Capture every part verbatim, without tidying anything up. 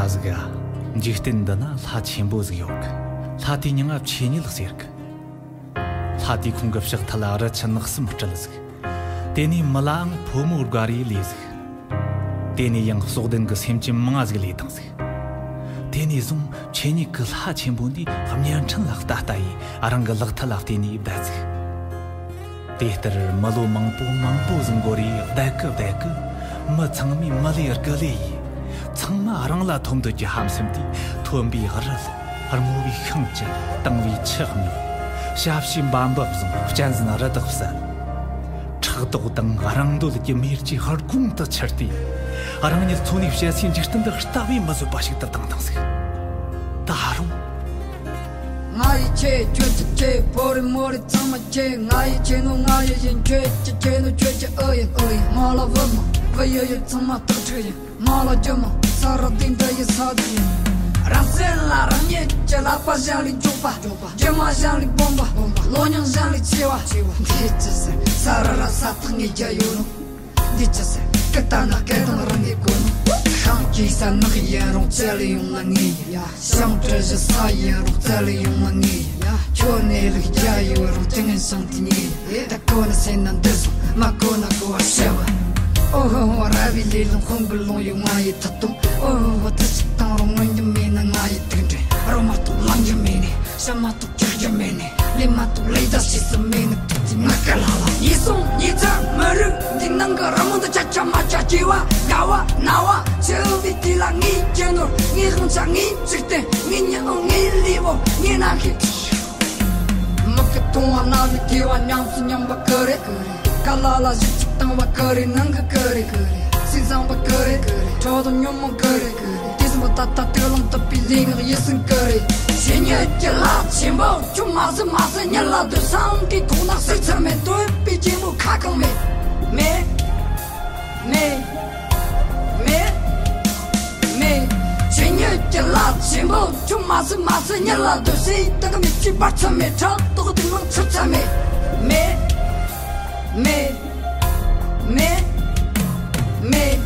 ཟིག་ཡ། འཇིག་རྟེན་འདི་ན་ལྷ་ཆེན་པོ་ཟིག་ཡོད་གི། ལྷ་དེའི་མྱིང་ང་ཆོས་ཉིད་ཟེར་གི། ལྷ་དེས་ཁོང་གི་ཕྱག་མཐིལ་ལ་རི་ཆུ་ནགས་གསུམ་སྤྲུལ་ཟིག། དེ་ནས་མི་ལའང་ཕོ་མོ་དགའ་རེ་ལས་ཟིག། དེ་ནས་ཡང་སྲོག་ལྡན་གྱི་སེམས་ཅན་མང་ཟིག་ལས་དང་ཟིག། དེ་ནས་བཟུང་ཆོས་ཉིད་ཀྱི་ལྷ་ཆེན་པོ་འདིས་བརྙན་འཕྲིན་ལ་ལྟ་ལྟ་ཡིས་རང་གི་ལག་མཐིལ་ལ་བལྟས་ནས་བསྡད་ཟིག། དེ་ལྟར་མི་ལོ་མང་པོ་མང་པོ་ཟིག་འགོར་རེ་བསྡད་གི་བསྡད་གི། མི་ཚང་མས་མི་ལས་དགུ་ལས་ཡིས། ཚང་མ་རང་ལ་ཐོབ་འདོད་ཀྱི་ཧམ་སེམས་དེས་ཐོན་པའི་རི་ལ་རྔོ་བའི་ཤིང་བཅད། དྭངས་པའི་ཆུ་བསྣུན། ཞབས་ཕྱི་འབབ་འབབ་བཟུང་གཅན་གཟན་རི་དྭགས་བསད། ཕྲག་དོག་དང་རང་འདོད་ཀྱི་མེ་ལྕེ་ཧར་གོང་དུ་འཕྱུར་ཏེ། རང་ཉིད་འཚོ་གནས་བྱེད་སའི་འཇིག་རྟེན་འདི་རྩ་བའི་མི་བཟོད་པ་ཞིག་ཏུ་བཏང་བཏང་ཟིག། ད་རུང་། ང་ཡི་ཆེ་ཁྱོད་ཀྱི་ཆེ། བོ་རི་མོ་རི་ཚང་མ་ཆེ། ང་ཡི་ཆེ་ནོ་ང་ཡི་ཡིན། ཁྱོད་ཀྱི་ཆེ་ནོ་ཁྱོད་ཀྱི་ཨུ་ཡིན། ཨུ་ཡིན། ང་ལ་བུ་མ་བུ་ཡོད་ཡོད་ཚང་མ་སྟག་ཕྲུག་ཡིན། ང་ལ་རྒྱུ་མ་ས་ར་སྡིངས་འདྲ་ཡི་ས་རྡུལ་ཡིན། རང་བཙན་ལ་རང་ཉིད་ཀྱི་ལག་པ་གཞན་ལས་མགྱོགས་པ། རྒྱུ་མ་གཞན་ལས་སྦོམ་པ། ལོ་རྙིང་གཞན་ལས་ཆེ་བ། འདི་ཅི་ཟེར། ས་ར་ར་ས་ཐག་ངེད་རྒྱ་ཡོད་ནོ། འདི་ཅི་ཟེར། སྐད་ལྟ་ན་སྐད་དང་རང་གི་གོ་ནོ། ཤང་གི་ས་ནག་ཡིན་རུང་བཙལ་ཡོང་ན་ངེས་ཡིན། ཤང་བྲི་བཞི་ས་ཡིན་རུང་བཙལ་ཡོང་ན་ངེས་ཡིན། ཁྱོད་ནས་ལུག་རྒྱ་ཡོད་རུང་ཅི་ངན་ཤང་དེ་ཉེས་ཡིན། ད་གོ་ན་སེམས་ན་འདི་སོང་མ་གོ་ན་གོ་བ་ཤེས་བ། ཨོ་ཧོ་ཧོ། ར་བའི་ལས་ལུང་ཧོང་གི་ལུང་ཡོད་ང་ཡི་ཐུབ་ཐུབ། ཨོ་ཧོ་ཧོ། དེ་ཅི་བཏང་རུང་ངོན་རྒྱུ་མེད་ན་ང་ཡི་དུག་འདྲེ། རོ་མ་གཏོགས་ལངས་རྒྱུ་མེད་ནས་ཤ་མ་གཏོགས་རྒྱག་རྒྱུ་མེད་ནས། ལས་མ་གཏོགས་ལས་ད་ཤེས་སུ་མེད་ནི་ཐུགས་ཀྱི་ང་དཀའ་ལ་ལ། ཉེས་སོང་ཉེས་ཚབས་མི་རིགས་འདི་ནང་གི་རི་མོ་འདི་ཆ་ཆ་མ་ཆ། སྐྱེ་བ་རྒ་བ་ན་བ་འཆི་བའི་དུས་ལ་ངའི་རྒྱུ་ནོར། ངའི་དབང་ཆ། ངའི་འཇིག་རྟེན། ངའི་ཉི་འོང་། ངའི་ལུས་པོ། ངའི་རྣམ་ཤེས། མིག་གིས་མཐོང་བ་རྣ་བས་ཐོས་པ་ཉམས་སུ་མྱོང་བ་ཀུ་རེ། ཀ་ལ་ལ་གཞི་གཅིག་བཏང་བ་ཀུ་རེ། ནང་གི་ཀུ་རེ། སེམས་བཟང་བ་ཀུ་རེ། གྲོགས་དང་ཉོན་མོངས་ཀུ་རེ། དེ་བསམ་པ་ད་ལྟ་དུག་རླངས་དུད་པའི་ལུས་ངག་ཡིད་གསུམ་ཀུ་རེ། ཆོས་ཉིད་ཀྱི་ལྷ་ཆེན་པོ་ཁྱོད་མ་བཟོད་མ་བཟོད་ཉིད་ལ་འདོད། སེང་གེའི་ཐོག་ན་ཟུག་ཚར་མེད། འདོད་པའི་རྒྱལ་མོ་ཁ་གང་མེད། མེད། མེད། མེད། མེད། ཆོས་ཉིད་ཀྱི་ལྷ་ཆེན་པོ་ཁྱོད་མ་བཟོད་མ་བཟོད་ཉིད་ལ་འདོད། ཟས་དང་མེད་ཅིག་བར་ཚད་མེད། ཕྲག་དོག་དེ་མང་ཚུལ་ཚད་མེད། མེད། མེད། མེད། མེད།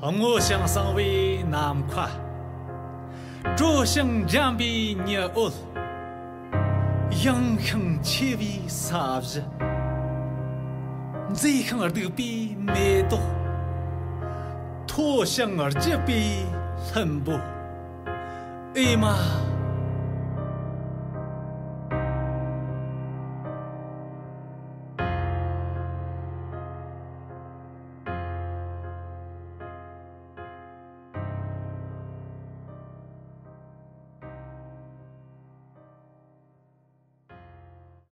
སྔོ་ཞིང་བསངས་པའི་ནམ་མཁའ། དྲོ་ཞིང་འཇམ་པའི་ཉི་འོད། ཡངས་ཤིང་ཆེ་བའི་ས་གཞི། མཛེས་ཤིང་སྡུག་པའི་མེ་ཏོག། མཐོ་ཞིང་ལྗིད་པའི་ལྷུན་པོ། ཨེ་མ།